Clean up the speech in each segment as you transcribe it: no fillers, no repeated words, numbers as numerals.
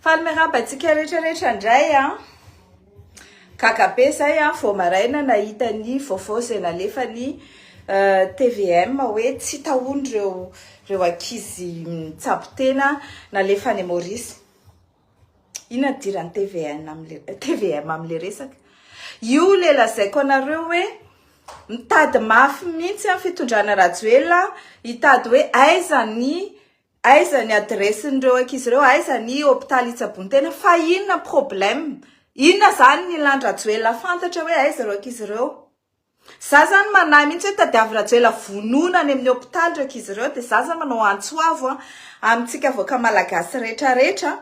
Faly miarahaba antsika rehetra rehetra indray an. Gaga be zay an, vao maraina nahita ny vaovao izay nalefan'ny tvm hoe tsy hita hono ireo ireo ankizy mitsabo tena nalefa any Maurice. Inona ny idiran'ny tvn amle tvm amle resaka? Io le lazaiko anareo hoe mitady mafy mihitsy an fitondrana Rajoelina hitady hoe aiza ny Aiza ny adresse-n'ireo ankizy ireo, aiza ny hopitaly hitsaboan-tena, fa inona ny problème? Inona izany ny ilan'i Rajoelina fantatra hoe aiza ireo ankizy ireo? Za zany manahy mihitsy hoe tadiavy Rajoelina vonoina any amin'ny hopitaly ireo ankizy ireo, dia za zany manao antso avo amintsika vahoaka malagasy rehetra rehetra,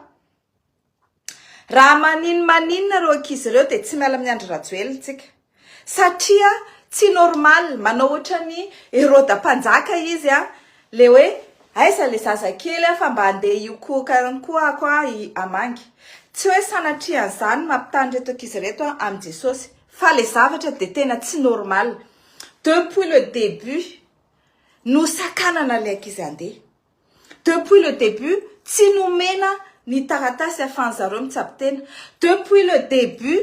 Raha maninn maninona ireo ankizy ireo dia tsy miala amin'i Andry Rajoelina tsika. Satria tsy normal, manao ohatran'i Heroda mpanjaka izy an, le hoe aiza le zazakely an fa mba andeha hiokohoka ihany koa ako an i hamangy. Tsy hoe sanatria an'izany no mampitaha an'ireto ankizy ireto an amin'i Jesosy, fa le zavatra dia tena tsy normal. Depuis le début, nosakanana le ankizy handeha. Depuis le début tsy nomena ny taratasy afahan'zareo mitsabo tena. Depuis le début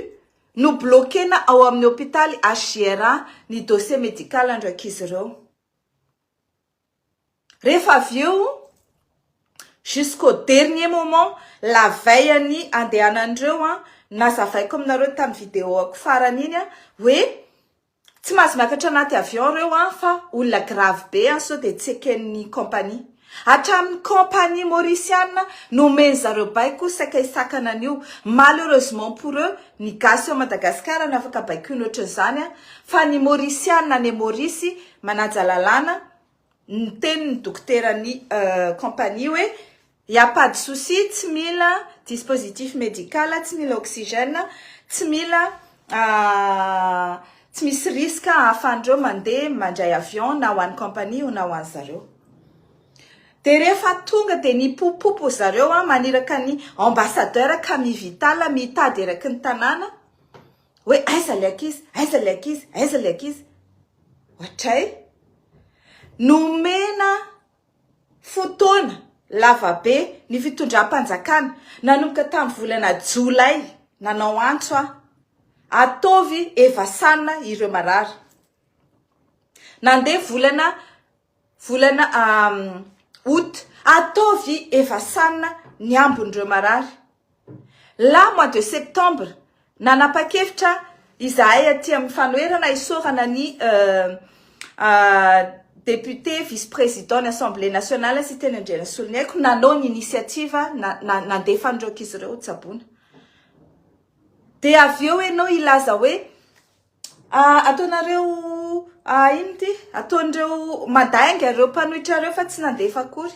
no bloquena ao amin'ny hopitaly HJRA ny dossier médical an'ireo ankizy ireo. Rehefa avy eo jusqu'au dernier moment la veille an'ny andehanan'ireo an, nazavaiko aminareo tamin'ny vidéo-ako farany iny hoe Tsy mahazo miakatra anaty avion reo an fa olona grave be an sao dia tsy eken'ny compagnie. Hatramin'ny compagnie mauriciana nomeny zareo baiko saika hisakana an'io. Malheureusement pour eux ny gasy ao Madagascar no afaka baikoina ohatran'izany an fa ny mauriciana any Maurice manaja lalàna niteny ny dokoteran'ny compagnie hoe y a pas de souci tsy mila dispositif médical tsy mila oxygène tsy mila tsy misy risque ahafahan'ireo mandeha mandray avion na ho an'ny compagnie na ho an'zareo. Dia rehefa tonga dia nipopopo zareo an maniraka ny ambassadeur Camille Vital mitady eraky ny tanàna hoe aiza le ankizy aiza le ankizy aiza le ankizy ohatray nomena Fotoana lavabe ny fitondram-panjakana nanomboka tamin'ny volana jolay nanao antso aho, ataovy evasanina ireo marary. Nandeha volana volana août, ataovy evasanina ny ambin'ireo marary. La mois de septembre, nanapa-kevitra izahay aty amin'ny fanoherana isaorana ny député vice-président ny assemblée nationale Siteny Andrianasoloniaiko nanao ny initiative nandefa an'ireo ankizy ireo ho tsaboina. Dia avy eo ianao hilaza hoe ataonareo ino ity? Ataon'ireo mandainga ireo mpanohitra ireo fa tsy nandefa akory.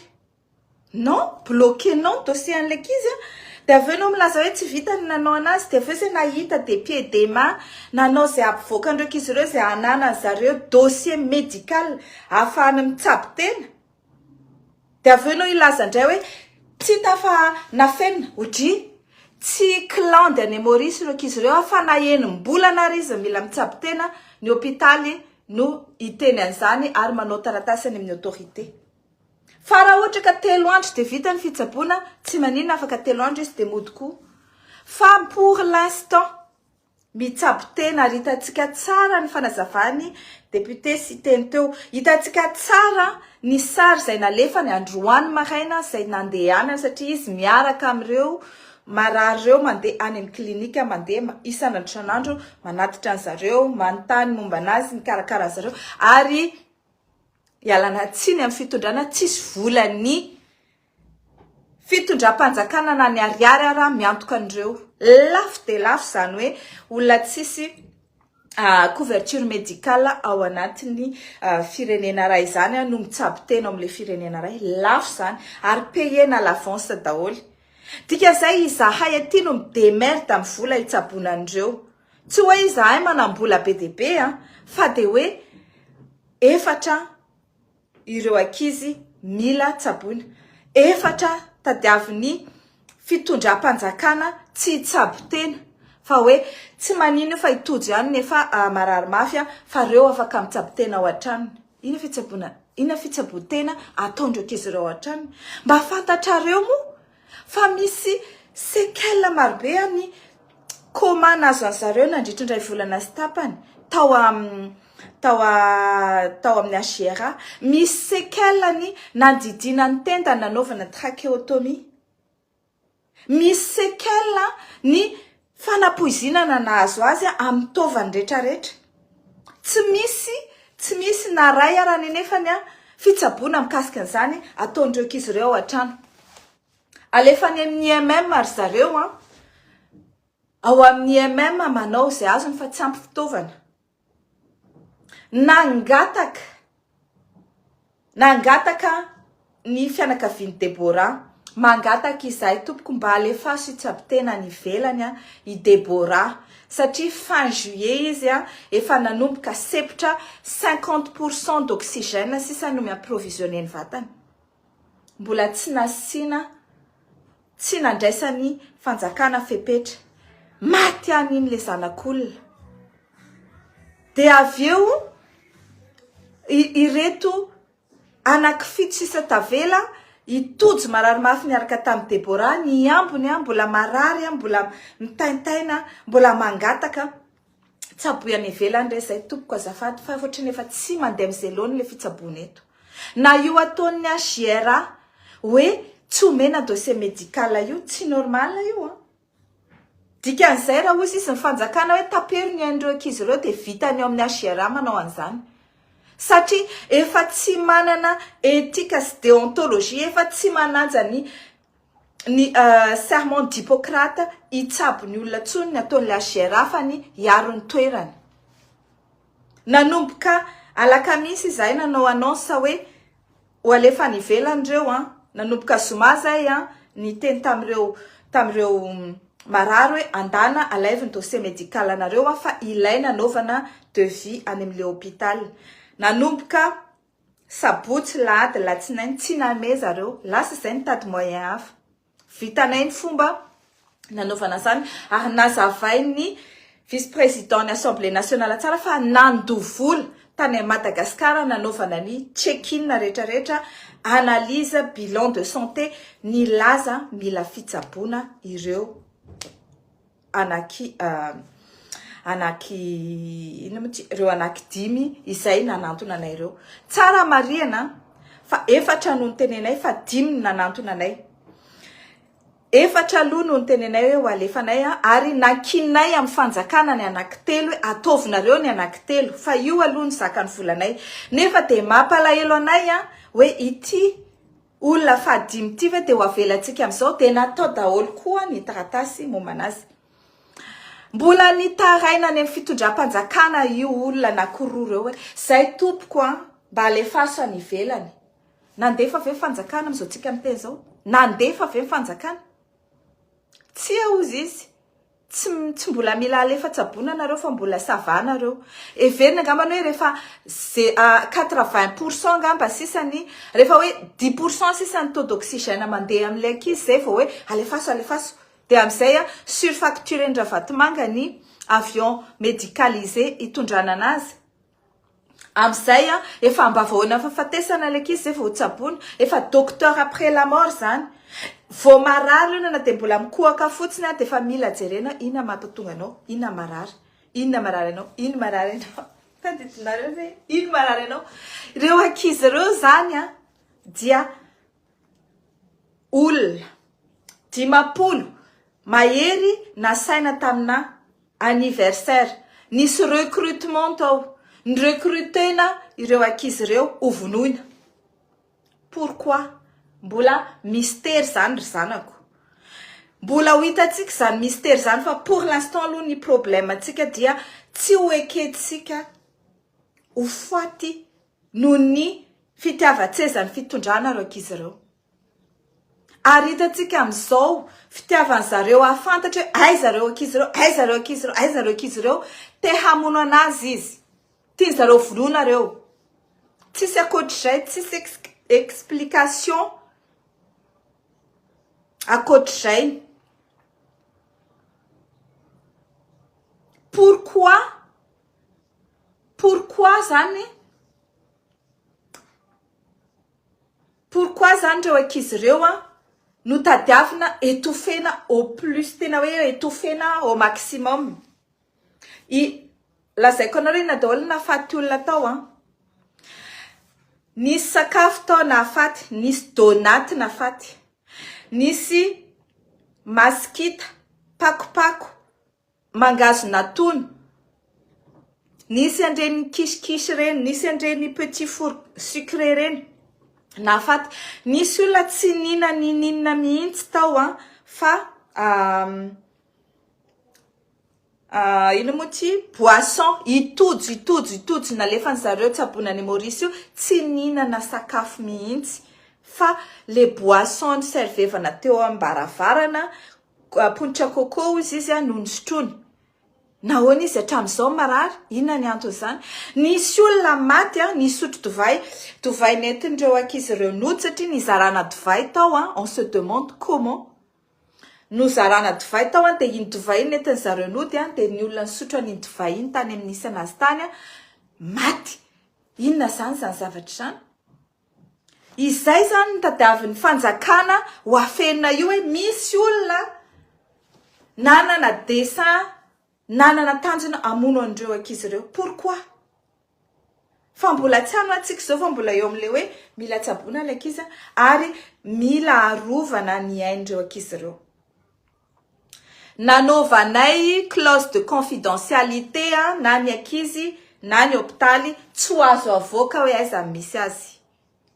Non, bloquer-nao ny dossier an'ilay ankizy an, dia avy eo ianao milaza hoe tsy vita ny nanao anazy, dia avy eo izay nahita des pieds des mains nanao izay hampivoaka an'ireo ankizy ireo izay hananany zareo dossier médical ahafahany mitsabo tena, dia avy eo ianao hilaza indray hoe tsy hita fa nafenina, odry, tsy clan any Maurice ireo ankizy ireo fa na enim-bolana ary izy mila mitsabo tena, ny hopitaly no hiteny an'izany ary manao taratasy any amin'ny autorité. Fa raha ohatra ka telo andro dia vita ny fitsaboana, tsy maninona afaka telo andro izy dia mody koa. Fa pour l'instant, mitsabo tena ary hitantsika tsara ny fanazavan'ny député Siteny teo. Hitantsika tsara ny sary izay nalefany androany maraina izay nandehanany satria izy miaraka amin'ireo marary ireo mandeha any amin'ny clinique mandeha isan'andro isan'andro manatitra an'zareo, manontany momba an'azy, mikarakara an'zareo ary Ialana tsiny amin'ny fitondrana tsisy volan'ny fitondram-panjakana na ny ariary ara miantoka an'ireo. Lafo dia lafo izany hoe olona tsisy couverture médicale ao anatin'ny firenena iray izany no mitsabo tena ao amin'ilay firenena iray. Lafo izany ary payena à l'avance daholo. Dikan'izay izahay aty no mi-demerde amin'ny vola hitsaboana an'ireo. Tsy hoe izahay manam-bola be dia be an, fa dia hoe efatra ireo ankizy mila tsaboina. Efatra tadiavin'ny fitondram-panjakana tsy hitsabo tena fa hoe tsy maninona io fa i Tojo ihany nefa marary mafy an, fa reo afaka mitsabo tena ao an-tranony. Inona fitsaboana, inona fitsaboan-tena ataon'ireo ankizy ireo ao an-tranony? Mba fantatrareo moa fa misy. Séquelles marobe ny coma nahazo an'zareo nandritra indray volana sy tapany tao am tao tao amin'ny HJRA. Misy séquelles ny nandidiana ny tenda nanaovana trachéotomie. Misy séquelles ny fanapoizinana nahazo azy amin'ny taovany retraretra. Tsy misy tsy misy na ray ara ny nefany fitsaboana mikasika an'izany ataon'ireo ankizy ireo ao an-trano. Alefa any amin'ny IMM ry zareo an. Ao amin'ny IMM manao izay azony fa tsy ampy fitaovana. Nangataka nangataka ny fianakavian'i Deborah. Mangataka izahay tompoko mba alefaso hitsabo tena any ivelany an i Deborah satria fin juillet izy an efa nanomboka sepotra 50% d'oxygène sisa no mi-approvisionner ny vatany. mbola tsy nasiana tsy nandraisan'ny fanjakana fepetra. Maty any iny le zanak'olona. Dia avy eo ireto anankifito sisa tavela i Tojo marary mafy niaraka tamin'i Deborah, ny ambiny mbola marary, mbola mitaintaina, mbola mangataka. Tsaboy any ivelany re zay tompoko azafady fa ohatrany efa tsy mandeha amzay laoniny le fitsaboana eto. Na io ataon'ny HJRA hoe tsy omena dossier médical io tsy normal io an. Dikan'izay raha hozy izy ny fanjakana hoe tapero ny ain'ireo ankizy ireo dia vitany ao amin'ny HJRA manao an'izany. Satria efa tsy manana éthique sy déontologie, efa tsy manaja ny ny serment d'Hippocrate hitsabo ny olona intsony ny ataon'ilay HJRA fa ny hiaro ny toerany. Nanomboka alakamisy izahay nanao annonce hoe ho alefa any ivelany ireo an, nanomboka zoma zay an, niteny tamin'ireo tamin'ireo marary hoe andana alaivo ny dossier médical anareo an fa ilaina anaovana devis any amin'ilay hôpital. Nanomboka Sabotsy, lahady, latsinainy, tsy nanome zareo. Lasa izay nitady moyen hafa. Vitanay ny fomba nanaovana izany ary nazavain'ny vice président ny assemblée nationale tsara fa nandoa vola tany Madagascar nanaovana ny check-in rehetra rehetra, analyse, bilan de santé, nilaza mila fitsaboana ireo anaky anaky inona moa ty ireo anaky dimy izay nanantona anay ireo. Tsara marihana fa efatra no nitenenay fa dimy no nanantona anay. Efatra aloha no nitenenay hoe ho alefanay ary nankininay amin'ny fanjakana ny anaky telo hoe ataovinareo ny anaky telo fa io aloha ny zakan'ny volanay. Nefa dia mampalahelo anay hoe ity Olona fahadimy ity ve dia ho avelantsika amin'izao? Dia natao daholo koa ny taratasy momba anazy. Mbola nitaraina any amin'ny fitondram-panjakana io olona anankiroa ireo hoe, zay tompoko an, mba alefaso any ivelany. Nandefa ve ny fanjakana amin'izao tsika miteny izao? Nandefa ve ny fanjakana? Tsia hozy izy. Tsy tsy mbola mila alefa tsaboina nareo fa mbola ça va nareo. Heverina angambany hoe rehefa ze 80% angamba sisa ny rehefa hoe 10% sisa ny taux d'oxygène mandeha amin'ilay ankizy zay vao hoe alefaso alefaso. Dia amin'izay surfacturer-n-dRavatomanga ny avion médicalisé hitondrana anazy. Amin'izay an, efa ambavahoana fahafatesana ilay ankizy zay vao tsaboina, efa docteur après la mort zany. Vao marary io na dia mbola mikohaka fotsiny an, dia efa mila jerena inona mampatonga anao, inona marary, inona marary anao, inona marary anao. Tadidinareo ve? Inona marary anao? Ireo ankizy ireo zany an, dia olona 50 mahery nasaina tamina anniversaire. Nisy recrutement tao. Ni-recruter-na ireo ankizy ireo ho vonoina. Pourquoi? Mbola mystère zany ry zanako. Mbola ho hitantsika izany mystère izany fa pour l'instant aloha ny problème antsika dia tsy ho ekentsika ho faty noho ny fitiavan-tsezan'ny fitondrana ireo ankizy ireo. Ary hitantsika amin'izao fitiavan zareo hahafantatra hoe aiza ireo ankizy ireo, aiza ireo ankizy ireo, aiza ireo ankizy ireo, te hamono anazy izy. Tiany zareo vonoina ireo. Tsisy ankoatr'izay, tsisy explication ankoatr'izay. Pourquoi? Pourquoi zany? Pourquoi zany ireo ankizy ireo an? no tadiavina étouffena au plus, tena hoe étouffena au maximum. I lazaiko anareo inona daholo ny nahafaty olona tao an. Nisy sakafo tao nahafaty, nisy donat nahafaty, nisy masikita, pakopako, mangahazo natono, nisy an'ireny kisikisy ireny, nisy an'ireny petit four sucré ireny nahafaty. Nisy olona tsy nihina n'ininona mihitsy tao an, fa Inona moa ity? Boisson, i Tojo, i Tojo, i Tojo nalefan'ny zareo tsaboina any Maurice io, tsy nihinana sakafo mihitsy fa le boisson niservevana teo am-baravarana, ponitra coco hozy izy no nosotroiny. Nahoana izy hatramin'izao marary? Inona ny anton'izany? Nisy olona maty nisotro divay, divay nentin'ireo ankizy ireo nody satria nizarana divay tao, on se demande comment. Nozarana divay tao an, dia iny divay iny nentin zareo nody an, dia ny olona nisotro an'iny divay iny tany amin'ny nisy anazy tany an, maty. Inona izany izany zavatra izany? Izay izany no tadiavin'ny fanjakana ho afenina io hoe misy olona nanana dessein, nanana tanjona hamono an'ireo ankizy ireo. Pourquoi? Fa mbola tsy any antsika izao fa mbola eo amin'ilay hoe mila tsaboina ilay ankizy ary mila arovana ny ain'ireo ankizy ireo. Nanaovanay clause de confidentialité na ny ankizy na ny hopitaly tsy ho azo avoaka hoe aiza no misy azy.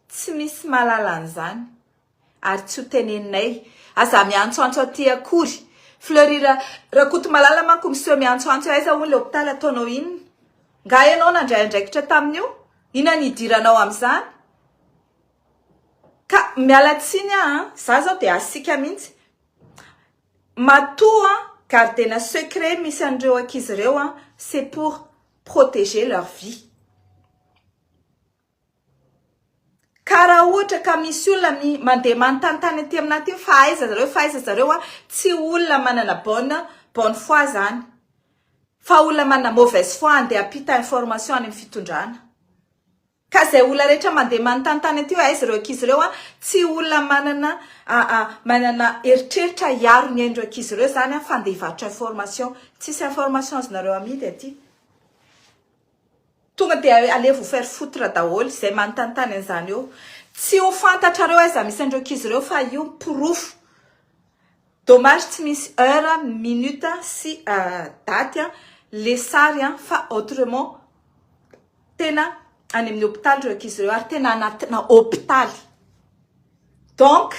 Tsy misy mahalala an'izany ary tsy ho teneninay. Aza miantsoantso aty akory. Fleury Rakotomalala manko miseho miantsoantso hoe aiza hono ilay hopitaly ataonao inona? Nga ianao nandray andraikitra tamin'io? Inona ny idiranao amin'izany? Ka miala tsiny aho an, za zao dia asiaka mihitsy. Matoa gardena secret misy an'ireo ankizy ireo an, c'est pour protéger leur vie. Ka raha ohatra ka misy olona mi mandeha manontanintany aty aminah aty hoe fa aiza zareo fa aiza zareo a, tsy olona manana bonne bonne foi zany fa olona manana mauvaise foi andeha hampita information any amin'ny fitondrana. Ka zay olona rehetra mandeha manontanintany aty hoe aiza ireo ankizy ireo a, tsy olona manana manana eritreritra hiaro ny ain'ireo ankizy ireo zany a fa andeha hivarotra information. Tsisy information azonareo amidy aty. Tonga dia allez vous faire foutre daholo izay manontanintany an'izany eo. Tsy ho fantatrareo aiza misy an'ireo ankizy ireo fa io porofo. Dommage tsy misy heure, minute sy daty le sary fa autrement tena any amin'ny hopitaly ireo ankizy ireo ary tena anatina hopitaly. Donc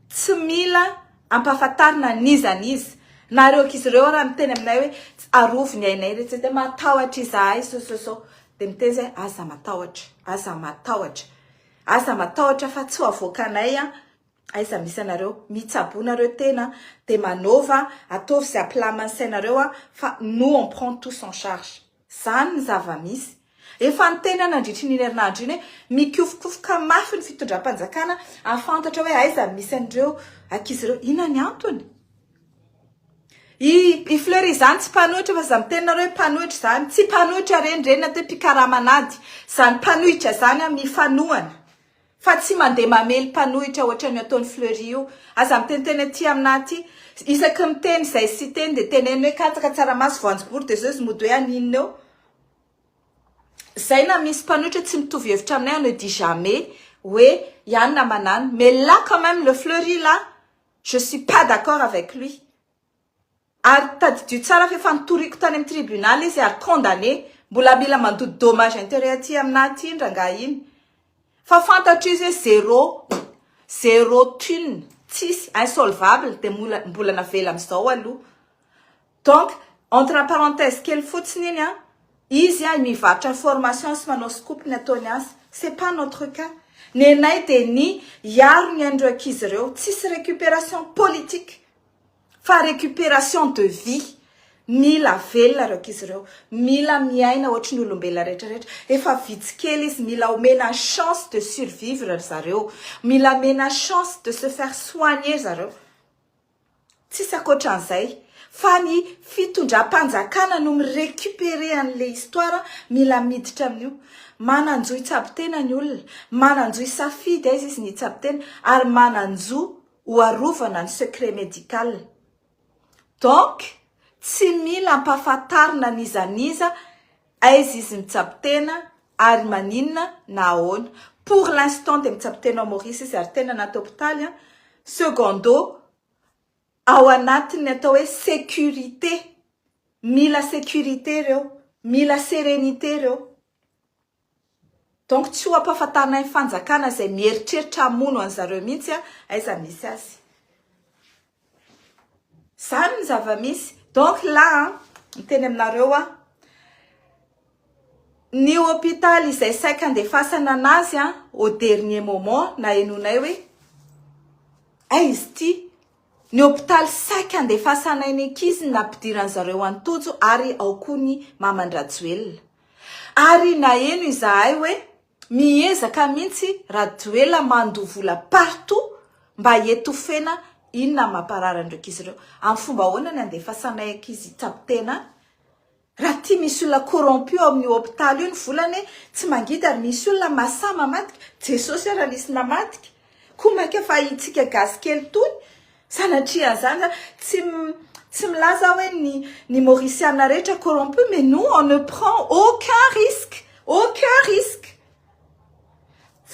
tsy mila ampahafantarina n'iza n'iza. Na ireo ankizy ireo ara miteny aminay hoe arovy ny ainay re tsy dia matahotra izahay so so so. Dia miteny izahay aza matahotra, aza matahotra. Aza matahotra fa tsy ho avoakanay an, aiza misy anareo. Mitsaboa nareo tena dia manaova, ataovy izay hampilamina ny sainareo an, fa nous on prend tous en charge. Izany ny zava-misy. Efa niteny aho nandritry ny iny herinandro iny hoe mikofokofoka mafy ny fitondram-panjakana hahafantatra hoe aiza no misy an'ireo ankizy ireo. Inona ny antony? I i Fleury izany tsy mpanohitra fa za miteny nareo hoe mpanohitra izany. Tsy mpanohitra ireny, ireny atao hoe mpikaraman'ady. Izany mpanohitra izany an, mifanohana. Fa tsy mandeha mamely mpanohitra ohatran'io ataon'i Fleury io. Aza miteniteny aty aminà aty. Isaky ny miteny izay sy teny dia teneno hoe katsaka, tsaramaso, voanjobory dia zao izy mody hoe haninona eo. Zay na misy mpanohitra tsy mitovy hevitra aminay on ne dit jamais hoe ihany na manano. Mais là quand même le Fleury là, je suis pas d'accord avec lui. Ary tadidio tsara fa efa notoriko tany amin'ny tribunal izy ary condamné. Mbola mila mandoa dommage intérêt aty aminà aty iny rangahy iny. Fa fantatro izy hoe zéro, zéro thune, tsisy, insolvable dia mbola mbola navela amin'izao aloha. Donc entre parenthèse kely fotsiny iny an, izy an mivarotra information sy manao scoop ny ataony azy. C'est pas notre cas. Nenay dia ny hiaro ny ain'ireo ankizy ireo. Tsisy récupération politique. Fa récupération de vie, mila velona ireo ankizy ireo, mila miaina ohatry ny olombelona rehetra rehetra, efa vitsy kely izy, mila omena chance de survivre ry zareo, mila omena chance de se faire soigner ry zareo, tsisy ankoatran'izay, fa ny fitondram-panjakana no mi-recuperer an'le histoire, mila miditra amin'io, manan-jo hitsabo tena ny olona, manan-jo hisafidy aiza izy ny hitsabo tena, ary manan-jo. Ho arovana ny secret médical. Donc tsy mila ampahafantarina n'iza n'iza aiza izy mitsabo tena ary maninona na ahoana. Pour l'instant dia mitsabo tena ao Maurice izy ary tena anaty hopitaly an. Secondo, ao anatin'ny atao hoe sécurité. Mila sécurité ireo, mila sérénité ireo. Donc tsy ho ampahafantarinay ny fanjakana izay mieritreritra hamono an'zareo mihitsy a, aiza misy azy. Zany ny zava-misy. Donc là an, miteny aminareo aho, ny hôpital izay saika andefasana anazy an, au dernier moment nahenoanay hoe aiza izy ity, ny hôpital saika andefasanay ny ankizy ny nampidiran'zareo an'i Tojo ary ao koa ny maman-dRajoelina. Ary naheno izahay hoe miezaka mihitsy Rajoelina mandoa vola partout mba hietofena inona mamparary an'ireo ankizy ireo. Amin'ny fomba ahoana ny andefasanay ankizy hitsabo tena any? Raha tia misy olona corrompu ao amin'io hopitaly io ny vola anie tsy mangidy ary misy olona masahy mamadika, Jesosy ara nisy namadika, koa maika fa itsika gasy kely tony Sanatria an'izany za tsy tsy milaza aho hoe ny ny mauriciana rehetra corrompu mais nous on ne prend aucun risque, aucun risque.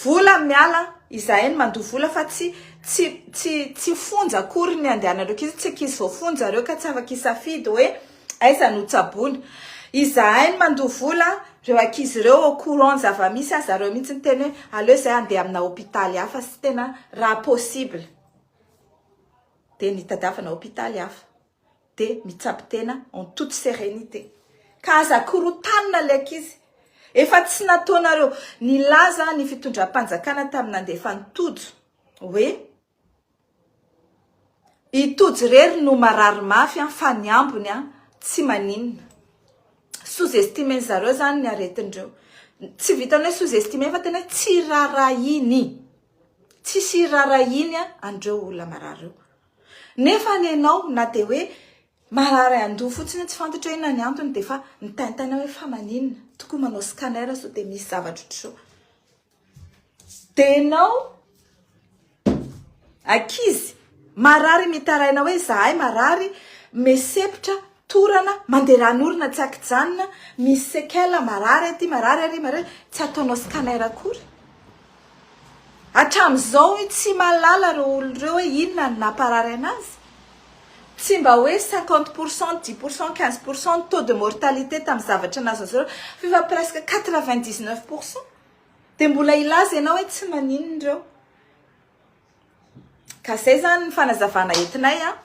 Vola miala, izahay no mandoa vola fa tsy tsy tsy tsy fonja akory ny andehanan'ireo ankizy, tsy ankizy voafonja ireo ka tsy afaka hisafidy hoe aiza no tsaboina. Izahay no mandoa vola, ireo ankizy ireo au courant ny zava-misy aza ireo mihitsy niteny hoe aleo izahay handeha amina hopitaly hafa sy tena raha possible. dia nitadiavana hopitaly hafa dia mitsabo tena en toute sérénité ka aza korotanina ilay ankizy efa tsy nataonareo nilaza ny fitondram-panjakana tamin'ny nandefa ny Tojo hoe i Tojo irery no marary mafy an fa ny ambiny an tsy maninona sous estimer zareo zany ny aretin-dreo tsy vitan'ny hoe sous estimer fa tena hoe tsy rarahiny Tsisy irarahiany an'ireo olona marary ireo. Nefa ny anao na dia hoe marary andoha fotsiny tsy fantatra hoe inona ny antony dia efa mitaintaina hoe fa maninona? Tokony manao scanner sao dia misy zavatra ohatr'izao. Dia ianao ankizy marary mitaraina hoe izahay marary mesepotra torana mandeha ran'orona tsy ankijanona misy séquelle marary aty marary ary marary tsy ataonao scanner akory. Hatramin'izao tsy mahalala ireo olona ireo hoe inona no namparary anazy. Tsy mba hoe 50%, 10%, 15% ny taux de mortalité tamin'ny zavatra nahazo azy ireo fa efa presque 99%. Dia mbola hilaza ianao hoe tsy maninona ireo. Ka zay zany ny fanazavana entinay a.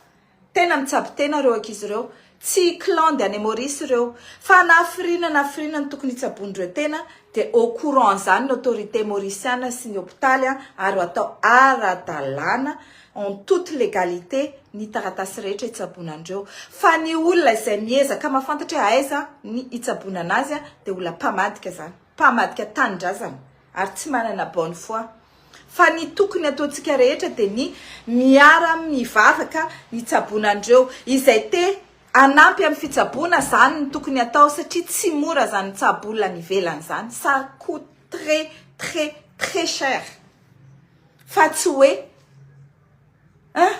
Tena mitsabo tena ireo ankizy ireo. Tsy clan any Maurice ireo. Fa na hafiriana na hafiriana no tokony hitsaboan'ireo tena dia au courant an'izany ny autorité mauriciana sy ny hopitaly ary ho atao ara-dalàna en toute légalité ny taratasy rehetra hitsaboana an'ireo. Fa ny olona izay miezaka mahafantatra hoe aiza ny hitsaboana anazy dia olona mpamadika zany. Mpamadika tanindrazana ary tsy manana bonne foi. Fa ny tokony ataontsika rehetra dia ny miara mivavaka hitsaboana an'ireo. Izay te hanampy amin'ny fitsaboana zany no tokony atao satria tsy mora zany mitsabo olona any ivelany zany. Ça coute très très très cher. Fa tsy hoe hein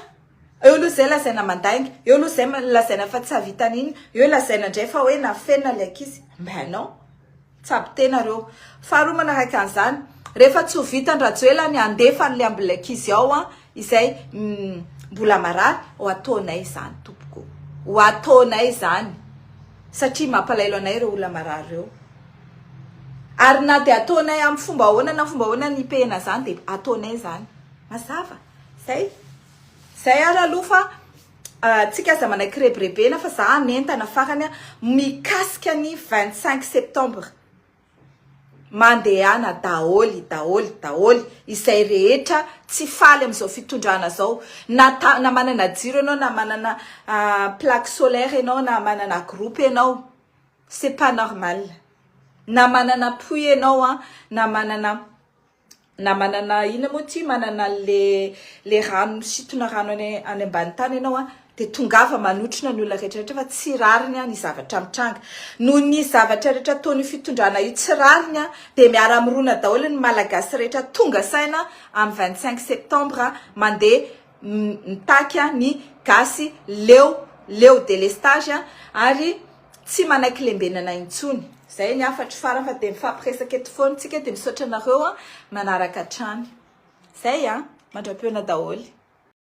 eo aloha zay lazaina mandainga, eo aloha zay lazaina fa tsy hahavita an'iny, eo lazaina indray fa hoe nafenina ilay ankizy. Mais non. Tsabo tena reo. Faharoa manaraka an'izany, rehefa tsy ho vitan-dRajoelina ny handefa an'ilay ambin'ilay ankizy ao an, izay mbola marary, ho ataonay izany tompoko. Ho ataonay izany. Satria mampalahelo anay ireo olona marary ireo. Ary na dia ataonay amin'ny fomba ahoana na fomba ahoana ny hipehena izany dia ataonay izany. Mazava. Zay. Zay ary aloha fa Tsika aza manaiky rebirebena fa za hanentana farany mikasika ny 25 septembre. Mandehana daholy daholy daholy izay rehetra tsy faly amin'izao fitondrana zao. Na ta, na manana jiro ianao na manana plaque solaire ianao na manana groupe ianao. C'est pas normal. Na manana puits ianao an, na manana na manana inona moa ity manana le le rano misintona rano any any ambany tany ianao a dia tongava manotrona ny olona rehetra rehetra fa tsy rariny a ny zavatra mitranga noho ny zavatra rehetra ataon'io fitondrana io tsy rariny a dia miara-mirona daholo ny malagasy rehetra tonga saina amin'ny 25 septembre mandeha. mitaky ny gasy leo leo délestage ary tsy manaiky lembenana intsony. Zay ny hafatro farany, fa de mifampiresaka eto foana tsika. De misaotra anareo manaraka hatrany zay mandra-pihaona daholy.